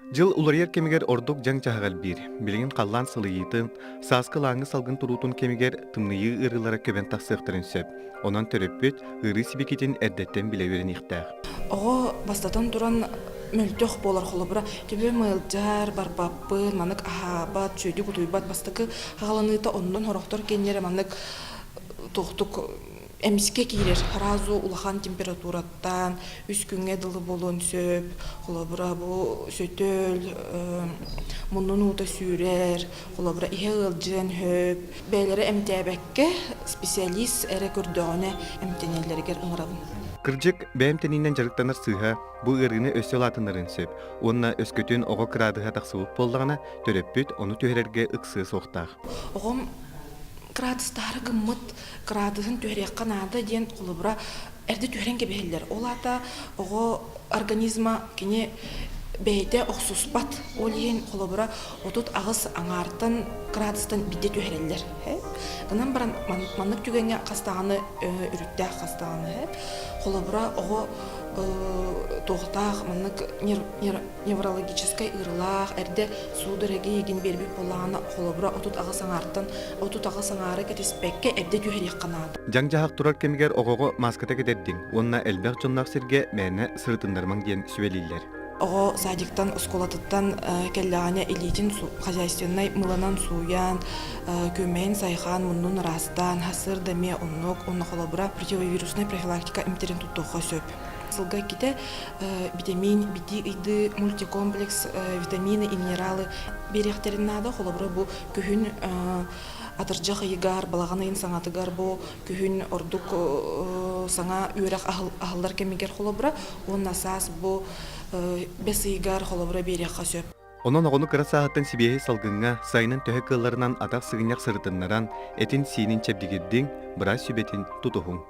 Дьыл уларыйар кэмигэр ордук дьаҥ-дьаһах элбиир. Билигин халлаан сылыйыытын, сааскы ылааҥы салгын туруутун кэмигэр тымныйыы ыарыылара көбөн тахсыахтарын сөп. Онон төрөппүт ыарыы сибикитин эрдэттэн билэ үөрэниэхтээх. Оҕо бастатан туран мөлтөх буолар холобура төбөм ыалдьар, барбаппын, маннык аһаабат, үчүгэйдик утуйбат бастакы хаҕаланыыта оннун сорохтор кэннилэрэ маннык туохтук эмискэ киирэр сразу улахан температураттан үс күҥҥэ дылы буолуон сөп холобура бу сөтөл муннун уута сүүрэр холобура иһэ ыалдьыан сөп бэйэлэрэ эмтээбэккэ специалист эрэ көрдөҕүнэ эмтэнэллэригэр ыҥырабын. Кырдьык, бэйэм тэниинэн дьарыктанар сыыһа бу ыарыыны өссө улаатыннарыан сөп уонна өскөтүн оҕо кыраадыһа тахсыбыт буоллаҕына, төрөппүт ону түһэрэргэ ыксыа суохтаах. Оҕом кыраадыстаары гыммыт кыраадыһын түһэриэххэ наада диэн холобура эрдэ түһэрэн кэбиһэллэр. Ол аата оҕо организма кини бэйэтэ охсуспат. Ол иһин холобура 38 аҥаартан кыраадыстан биирдэ түһэрэллэр. Гынан баран маннык түгэҥҥэ хас даҕаны өрүттээх хас даҕаны холобура оҕо туохтаах маннык неврологическай ыарыылаах, эрдэ судороги игин биэрбит буоллаҕына, холобура 38 аҥаартан 38 аҥаары кэтиспэккэ эрдэ түһэриэххэ наада. Дьаҥ-дьаһах турар кэмигэр оҕоҕо мааската кэтэрдиҥ уонна элбэх дьонноох сиргэ мээнэ сырытыннарымаҥ диэн сүбэлииллэр. Оҕо садиктан, оскуолатыттан кэллэҕинэ илиитин хозяйственнай мыланан сууйан, күөмэйин сайхаан, муннун ыраастаан, сарсыарда эмиэ оннук, уонна холобура противовируснай профилактика эмтэрин туттуохха сөп. Сылга иккитэ витамин, битии ыйдыы мультикомплекс витамины и минералы биэриэхтэрин наада. Холобура, бу күһүн атырдьах ыйыгар, балаҕан ыйын саҥатыгар бу күһүн ордук саҥа үөрэх аһыллар кэмигэр холобура уонна саас бу бэс ыйыгар холобура биэриэххэ сөп. Онон оҕону кыра сааһыттан сибиэһэй салгыҥҥа, сайынын төһө кыалларынан атах сыгынньах сырытыннаран, этин-сиинин чэбдигирдиҥ, быраас сүбэтин тутуһуҥ.